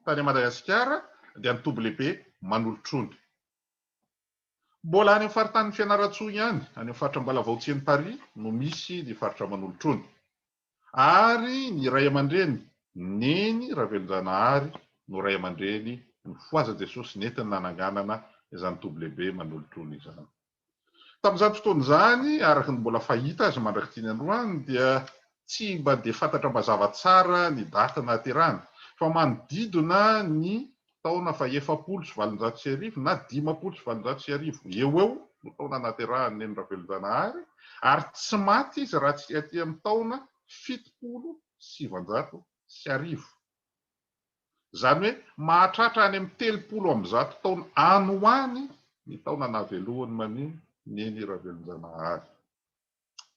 S3: tany Madagasikara dia ny toby lehibe Manolotrony. Mbola any amin'ny faritanin'i Fianarantsoa ihany, any amin'ny faritra Ambalavao Tsienimparihy no misy ny faritra Manolotrony. Ary ny ray aman-dreny, Neny Ravelonjanahary no ray aman-dreny nifohaza Jesosy nentiny nananganana izany toby lehibe Manolotrony izany. Tamin'izany fotoana izany, araka ny mbola fahita azy mandrak'ity ny androany, dia tsy mba dia fantatra mazava tsara ny daty nahaterahany, fa manodidina ny taona faha-1840 na 1850 eo ho eo no taona nahaterahan'i Neny Ravelonjanahary, ary tsy maty izy raha tsy aty amin'ny taona 1970. Izany hoe mahatratra any amin'ny 130 taona any ho any ny taona nahavelohany mani Neny Ravelonjanahary.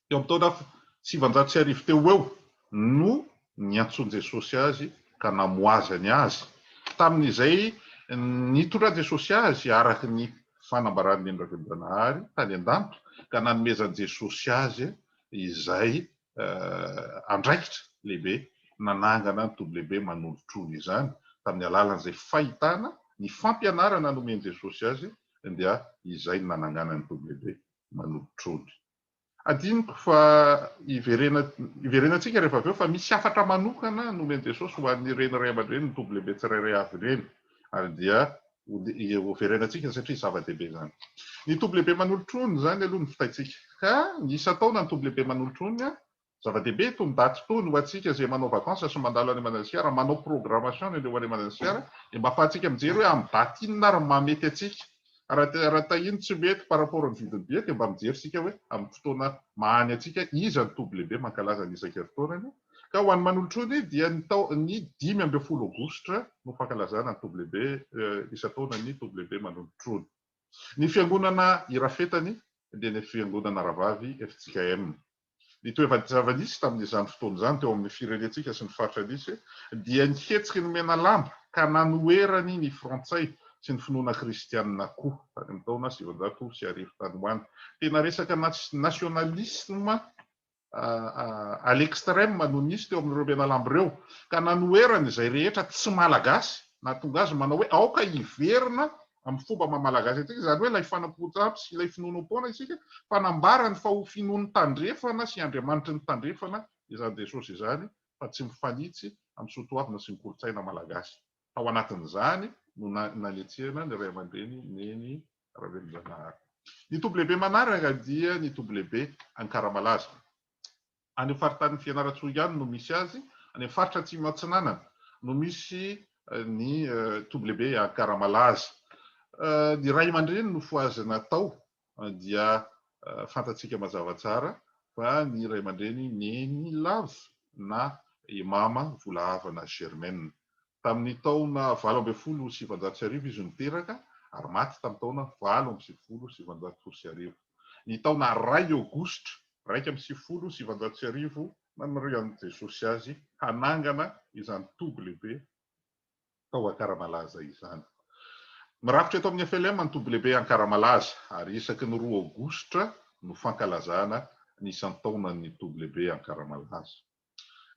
S3: Teo amin'ny taona 1900 teo ho eo no niantsoan'i Jesosy azy ka namoazany azy. Tamin'izay nitondran'i Jesosy azy araka ny fanambaran'i Neny Ravelonjanahary tany an-danitra ka nanomezan'i Jesosy azy izay andraikitra lehibe nanangana ny toby lehibe manolotrony izany tamin'ny alalan'izay fahitana ny fampianarana nomen'i Jesosy azy dia izay no nanangana ny toby lehibe manolotrony. Adinoko fa hiverena hiverenantsika rehefa avy eo fa misy hafatra manokana nomen'i Jesosy ho an'ireny ray aman-dreny ny toby lehibe tsirairay avy ireny ary dia hoverenantsika satria zava-dehibe izany. Ny toby lehibe manolotrony izany aloha no vitaintsika. Ka ny isan-taona ny toby lehibe manolotrony, zava-dehibe itony daty itony ho antsika izay manao vacances sy mandalo any Madagasikara, manao programmation ny andeha ho any Madagasikara, dia mba ahafahantsika mijery hoe amin'ny daty inona ary no mahamety antsika. Raha raha tahiny tsy mety par rapport ny vidin'ny billet dia mba mijery isika hoe amin'ny fotoana mahany antsika iza ny toby lehibe mankalaza ny isan-kerintaonany. Ka ho an'ny Manolotrony dia ny tao ny 15 aogositra no fankalazana ny toby lehibe isan-taona ny toby lehibe Manolotrony. Ny fiangonana irafetany dia ny fiangonana Rahavavy fjkm. Ny toe-java-nisy tamin'izany fotoana izany teo amin'ny firenentsika sy ny faritra nisy dia ny hetsiky ny Menalamba ka nanoherany ny Frantsay sy ny finoana kristianina koa tany amin'ny taona 1900 tany ho any. Tena resaka nationalisme à l'extrême no nisy teo amin'ireo Menalamba ireo ka nanoherany izay rehetra tsy Malagasy nahatonga azy manao hoe aoka hiverina amin'ny fomba maha Malagasy antsika, izany hoe ilay fanompoan-tsampy sy ilay finoanoam-poana isika, fa nambarany fa ho finoan'ny tandrefana sy Andriamanitry ny tandrefana izany Jesosy izany, fa tsy mifanitsy amin'ny soatoavina sy ny kolontsaina malagasy. Tao anatin'izany no nanetsehana ny ray aman-dreny Neny Ravelonjanahary. Ny toby lehibe manaraka dia ny toby lehibe Ankaramalaza. Any amin'ny faritanin'i Fianarantsoa ihany no misy azy, any amin'ny faritra Atsimo Atsinanana no misy ny toby lehibe Ankaramalaza. Ny ray aman-dreny nofohazina tao dia fantatsika mazava tsara fa ny ray aman-dreny Neny Lava na i Mama Volahavana Germaine. Tamin'ny taona 1918 izy no teraka ary maty tamin'ny taona 1998. Ny taona iray aogositra 1991 nanirian'i Jesosy azy hanangana izany toby lehibe tao Ankaramalaza izany. Mirafitra eto amin'ny FLM ny toby lehibe Ankaramalaza ary isaky ny 2 aogositra no fankalazana ny isan-taonan'ny toby lehibe Ankaramalaza.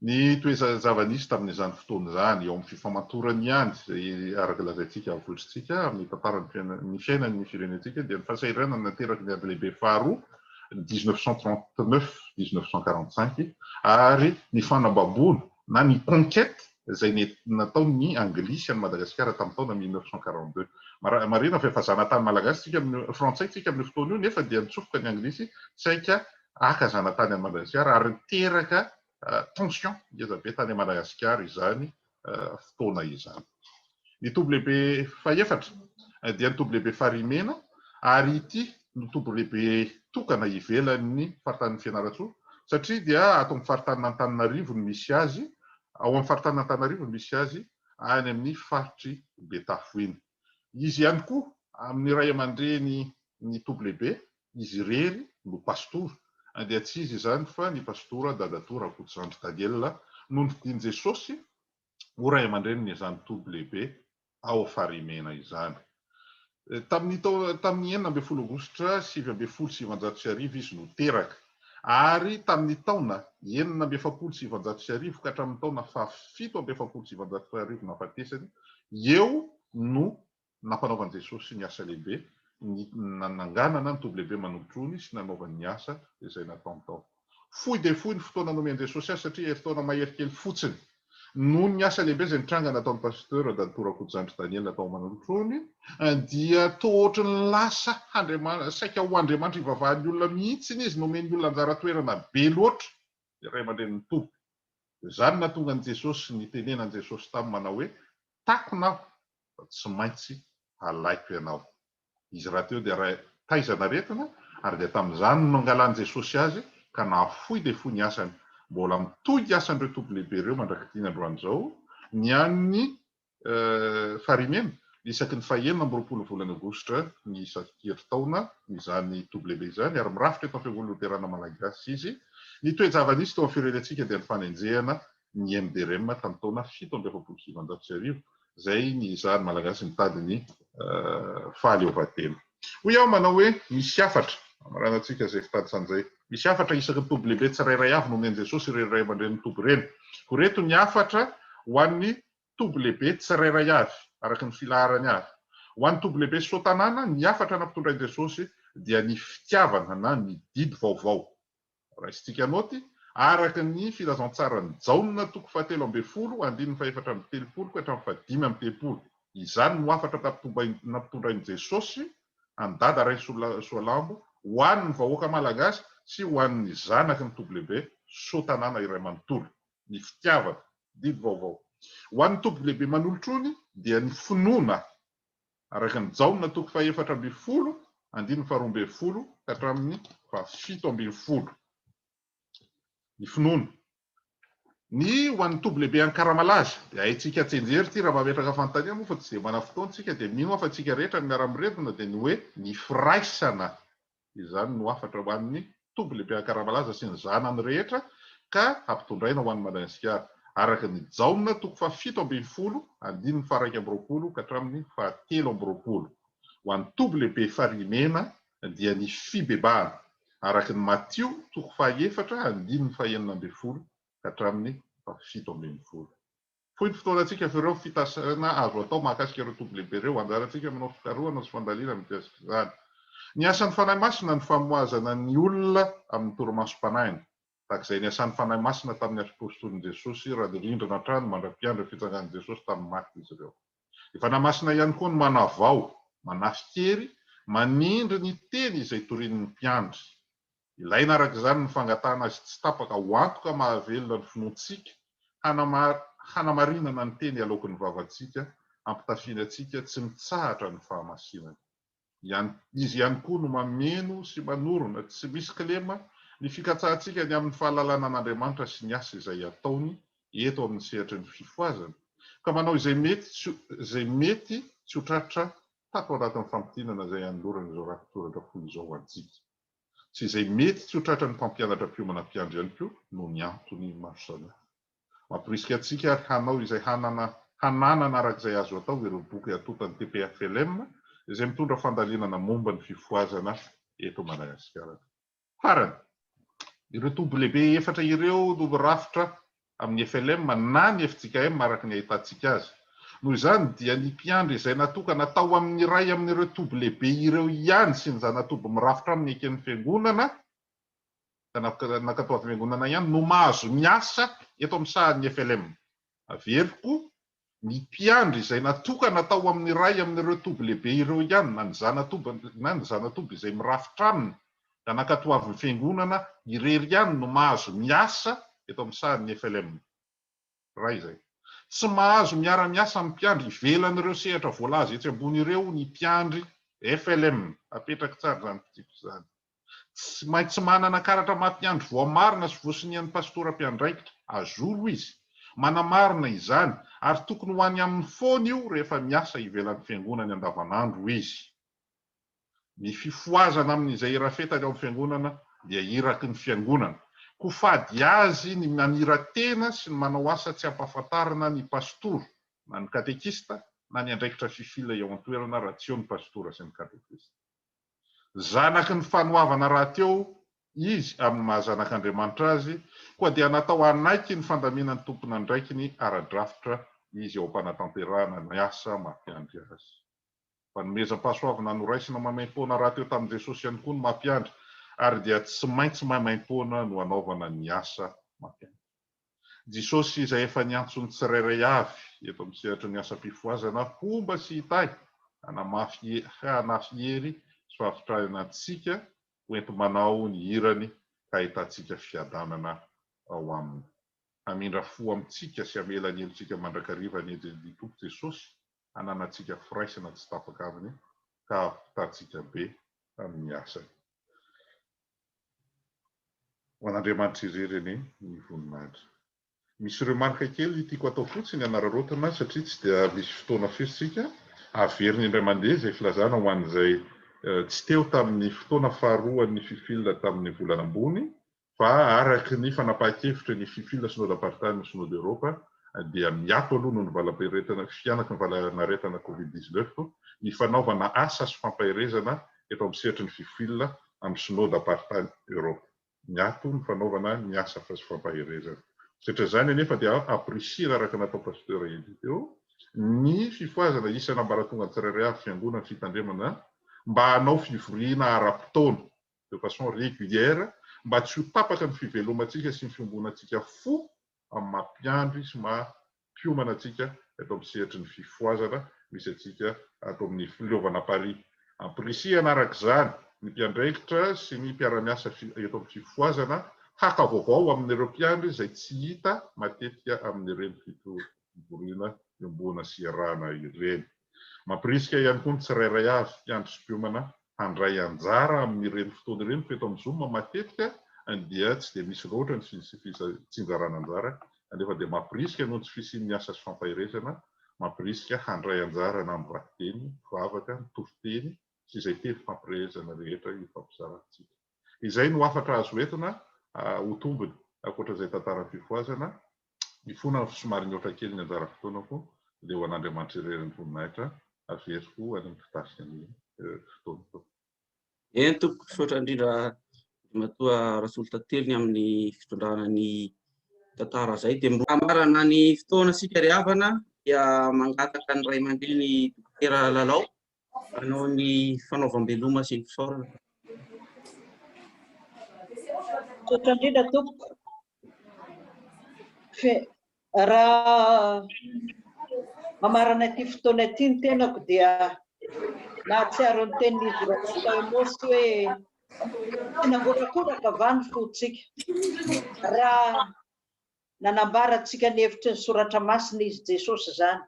S3: Ny toe-zava-nisy tamin'izany fotoana izany, eo amin'ny fifamantorany ihany, izay araka lazaintsika avoitrintsika amin'ny tantaran'ny ny fiainan'ny firenentsika dia ny fahasahiranana nateraky ny ady lehibe faharoa, 1939, 1945, ary ny fanambaboana na ny conquête izay nataon'ny Anglisy an'i Madagasikara tamin'ny taona 1942. Marihina fa efa zanatany malagasy tsika amin'io, frantsay tsika amin'io fotoana io nefa dia nitsofoka ny Anglisy saika haka zanatany an'i Madagasikara ary niteraka tension ngeza be tany Madagasikara izany fotoana izany. Ny toby lehibe fahefatra dia ny toby lehibe Farihimena ary ity no toby lehibe tokana ivelan'ny faritanin'i Fianarantsoa satria dia ato amin'ny faritanin'Antananarivo no misy azy, ao amin'ny faritanin'Antananarivo no misy azy any amin'ny faritr'i Betafo iny. Izy ihany koa amin'ny ray aman-dreny ny toby lehibe, izy irery no pastora, dia tsy iza izany fa ny pastora Dadatoa Rakotozandry Daniel no nofidin'i Jesosy ho ray aman-dreniny izany toby lehibe ao Farihimena izany. Tamin'ny taona tamin'ny 16 aogositra 1919 izy no teraka, ary tamin'ny taona 1946 ka hatramin'ny taona faha 1947 nahafatesany, eo no nampanaovan'i Jesosy ny asa lehibe, ny nananganana ny toby lehibe manolotrony sy nanaovany ny asa izay nataony tao. Fohy dia fohy ny fotoana nomen'i Jesosy azy satria herintaona mahery kely fotsiny. Noho ny asa lehibe izay nitranga nataon'ny Pasteur Dadatoa Rakotojandry Daniel tao Manolotrony dia toa ohatry ny lasa saika ho Andriamanitra ivavahan'ny olona mihitsy izy, nomen'ny olona anjara toerana be loatra ny ray aman-drenin'ny Tompo. Izany nahatonga an'i Jesosy nitenenan'i Jesosy taminy manao hoe, Takona aho fa tsy maintsy halaiko ianao. Izy rahateo dia ray taizan'aretina ary dia tamin'izany no nangalan'i Jesosy azy ka nahafoy dia foy ny asany. Mbola mitohy ny asan'ireo toby lehibe ireo mandrak'ity androany izao. Ny an'ny Farihimena, isaky ny fahenina amby 20 volana aogositra ny isan-kerintaona izany toby lehibe izany ary mirafitra eto amin'ny Fiangonana Loterana Malagasy izy. Ny toe-java-nisy teo amin'ny firenentsika dia ny fanenjehana ny MDRM tamin'ny taona 1947 izay nizahan'ny Malagasy nitady ny fahaleovantena. Hoy aho manao hoe misy hafatra, hamaranantsika izay fitady izay, misy hafatra isaky ny toby lehibe tsirairay avy nomen'i Jesosy ireny ray aman-drenin'ny toby ireny. Koa ireto ny hafatra ho an'ny toby lehibe tsirairay avy, araka ny filaharany avy. Ho an'ny toby lehibe Soatanàna, ny hafatra nampitondrain'i Jesosy dia ny fitiavana na ny didy vaovao. Raisintsika naoty, araka ny Filazantsaran'i Jaona toko fahatelo ambin'ny folo, andininy fahefatra amby telopolo ka hatramin'ny fahadimy amby telopolo. Izany no hafatra nampitondrain'i Jesosy an'i Dada Rainisoalambo ho an'ny vahoaka malagasy sy ho an'ny zanaky ny toby lehibe Soatanàna iray manontolo. Ny fitiavana. Didy vaovao. Ho an'ny toby lehibe Manolotrony dia ny finoana. Araka ny Jaona toko faha-14, andininy faha-12 ka hatramin'ny faha-17. Ny finoana. Ny ho an'ny toby lehibe Ankaramalaza, dia haintsika tsianjery ity raha mametraka fanontaniana moa fa tsy dia manana fotoana isika dia mino aho fa isika rehetra miara-miredona dia ny hoe ny firaisana Izany no hafatra ho an'ny Toby Lehibe Ankaramalaza sy ny zanany rehetra ka hampitondraina ho an'i Madagasikara, araka ny Jaona toko faha-17 andininy faha-21 ka hatramin'ny faha-23. Ho an'ny Toby Lehibe Farihimena dia ny fibebahana, araka ny Matio toko faha-4 andininy faha-16 ka hatramin'ny faha-17. Fohy ny fotoanantsika fa ireo fitasana azo atao mahakasika ireo toby lehibe ireo. Anjarantsika manao fikarohana sy fandalinana mikasika izany. Ny asan'ny Fanahy Masina ny famohazana ny olona amin'ny torimasom-panahiny. Tahaka izay niasan'ny Fanahy Masina tamin'ny Apostolin'i Jesosy raha nirindrina hatrany mandra-piandry ny fitsangan'i Jesosy tamin'ny maty izy ireo. Ny Fanahy Masina ihany koa no manavao, manafikery, manindry ny teny izay torian'ny mpiandry. Ilaina araka izany ny fangatahana azy tsy tapaka ho antoka mahavelona ny finoantsika, hanamarinana ny teny aloaky ny vavantsika, hampitafiana antsika tsy mitsahatra ny fahamasinany. Ihany, Izy ihany koa no mameno sy manorina tsy misy kilema ny fikatsahantsika ny amin'ny fahalalana an'Andriamanitra sy ny asa izay ataony eto amin'ny sehatry ny fifohazana, ka manao izay mety tsy izay mety tsy ho tratra tato anatin'ny famintinana izay anolorana izao rakitsoratra fohy izao ho antsika. sy izay mety tsy ho tratran'ny mpampianatra mpiomana mpiandry ihany koa noho ny antony maro samihafa. Mamporisika antsika ary hanao izay hanana hananana araka izay azo atao ireo boky atontan'ny TPFLM izay mitondra fandalinana momba ny fifohazana eto Madagasikara. Farany, ireo toby lehibe efatra ireo no mirafitra amin'ny FLM na ny fjkm araka ny ahitantsika azy. Noho izany dia ny mpiandry izay natokana tao amin'ny iray amin'ireo toby lehibe ireo ihany sy ny zana-toby mirafitra aminy eken'ny Fiangonana, nankatoavin'ny Fiangonana ihany no mahazo miasa eto amin'ny sahan'ny FLM. Averiko, ny mpiandry izay natokana tao amin'ny iray amin'ireo toby lehibe ireo ihany na ny zana-toby na ny zana-toby izay mirafitra aminy ka nankatoavin'ny Fiangonana irery ihany no mahazo miasa eto amin'ny sahan'ny FLM. Iray izay. Tsy mahazo miara-miasa amin'ny mpiandry ivelan'ireo sehatra voalaza etsy ambony ireo ny mpiandry FLM. Apetrako tsara izany fitsipika izany. Tsy maintsy manana karatra maha mpiandry voamarina sy voasonian'ny pastora mpiandraikitra azoro izy. Manamarina izany, ary tokony ho any aminy foana io rehefa miasa ivelan'ny fiangonany andavanandro izy. Ny fifohazana amin'izay irafetany ao amin'ny fiangonana dia iraky ny fiangonana. Koa fady azy ny manira-tena sy ny manao asa tsy ampahafantarina ny pastora na ny katekista na ny andraikitra fifila eo an-toerana raha tsy eo ny pastora sy ny katekista. Zanaky ny fanoavana rahateo izy amin'ny maha zanak'Andriamanitra azy, koa dia natao hanaiky ny fandaminan'ny tompon'andraikiny ara-drafitra izy eo am-panatanterahana ny asa maha-mpiandry azy. Fanomezam-pahasoavana noraisina maimaimpoana rahateo tamin'i Jesosy ihany koa ny maha-mpiandry, ary dia tsy maintsy maimaimpoana no anaovana ny asa maha-mpiandry. Jesosy izay efa niantso ny tsirairay avy eto amin'ny sehatry ny asam-pifohazana homba sy hitahy, hanamafy hanafy hery sy fahavitrahana antsika ho enti-manao ny irany ka hahitantsika fiadanana ao aminy. Hamindra fo amintsika sy hamela ny helotsika mandrakariva anie ny Tompo Jesosy hananantsika firaisana tsy tapaka aminy ka hahavitantsika be amin'ny asany. Ho an'Andriamanitra irery anie ny voninahitra. Misy remarque kely tiako atao fotsiny hanararaotina satria tsy dia misy fotoana firy isika. Averina indray mandeha izay filazana ho an'izay tsy teo tamin'ny fotoana faharoan'ny Fifil tamin'ny volana ambony fa araka ny fanapahan-kevitry ny Fifil Synodam-paritany ny Synode Eoropa dia miato aloha noho ny valam-piaretana fihanaky ny valanaretina Covid 19 ny fanaovana asa sy fampaherezana eto amin'ny sehatry ny Fifil amin'ny Synodam-paritany Eoropa. Miato ny fanaovana ny asa fampaherezana. Satria izany anefa dia ampirisihina araka ny natao Pasteur Elie teo ny fifohazana isan'ambaratonga tsirairay avy fiangonana fitandremana mba hanao fivoriana ara-potoana de façon régulière mba tsy ho tapaka ny fivelomantsika sy ny fiombonantsika fo amin'ny maha mpiandry sy maha mpiomana antsika eto amin'ny sehatry ny fifohazana misy antsika ato amin'ny fileovana Paris. Ampirisihana araka izany ny mpiandraikitra sy ny mpiara-miasa eto amin'ny fifohazana haka vaovao amin'ireo mpiandry izay tsy hita matetika amin'ireny fivoriana iombonana sy iarahana ireny. Mampirisika ihany koa ny tsirairay avy, mpiandry sy mpiomana, handray anjara amin'ireny fotoana ireny fa eto amin'ny Zoom matetika dia tsy dia misy loatra ny fitsinjarana anjara kanefa dia mampirisika noho ny tsy fisian'ny asa sy fampaherezana, mampirisika handray anjara na amin'ny vakiteny, vavaka, ny toriteny sy izay teny fampirehezana rehetra ifampizarantsika. Izay no hafatra azo entina ho tombony ankoatra izay tantaran'ny fifohazana. Mifona aho somary mihoatra kely ny anjara fotoanako dia ho an'Andriamanitra irery ny voninahitra averiko any amin'ny mpitarika ny fotoana tompoko.
S2: Eny tompoko, misaotra indrindra Andriamatoa Rasolotantely ny amin'ny fitondrana ny tantara izay. Dia mbola hamarana ny fotoana isika ry havana dia mangataka ny ray aman-dreny Dokotera Lalao hanao ny fanaovam-beloma sy ny fisaorana.
S1: Misaotra indrindra tompoko. Fe raha mamarana ity fotoana ity ny tenako dia nahatsiaro ny tenin'izy ireo tao Emaosy hoe tsy nangorakoraka va ny fontsika raha nanambara antsika ny hevitry ny soratra masina izy Jesosy izany.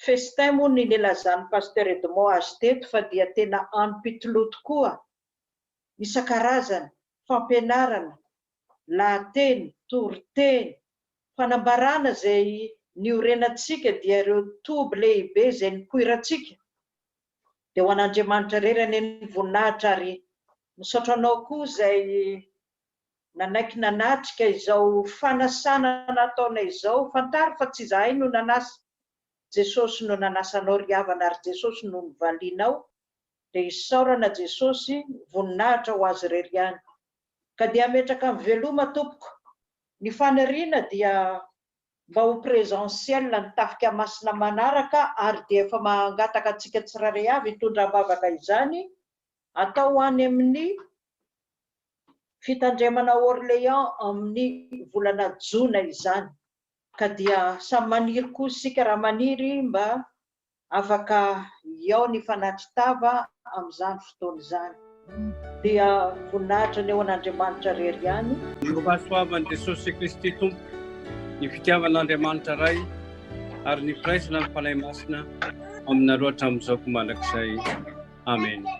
S1: Festin moa ny nilazan'ny Pasteur Edmond azy teto fa dia tena anim-pitoloha tokoa isan-karazany, fampianarana, lahateny, toriteny, fanambarana izay niorenantsika dia ireo toby lehibe izay nipoirantsika dia ho an'Andriamanitra irery anie ny voninahitra ary misaotra anao koa izay nanaiky nanatrika izao fanasana nataonay izao, fantaro fa tsy izahay no nanasa. Jesosy no nanasa anao ry havana ary Jesosy no novalianao dia isaorana Jesosy, voninahitra ho Azy irery ihany. Ka dia ametraka ny veloma tompoko. Ny faniriana dia mba ho présentiel ny tafika masina manaraka ary dia efa mangataka antsika tsirairay avy hitondra am-bavaka izany atao any amin'ny fitandremana Orléans amin'ny volana jona izany. Ka dia samy maniry koa isika raha maniry mba afaka hihaona hifanatri-tava amin'izany fotoana izany. Dia voninahitra ny eo an'Andriamanitra irery ihany.
S4: Ny fahasoavan'i Jesosy Kristy Tompo, ny fitiavan'Andriamanitra Ray, ary ny firaisana amin'ny Fanahy Masina aminareo hatramin'izao koa mandrakizay. Amena.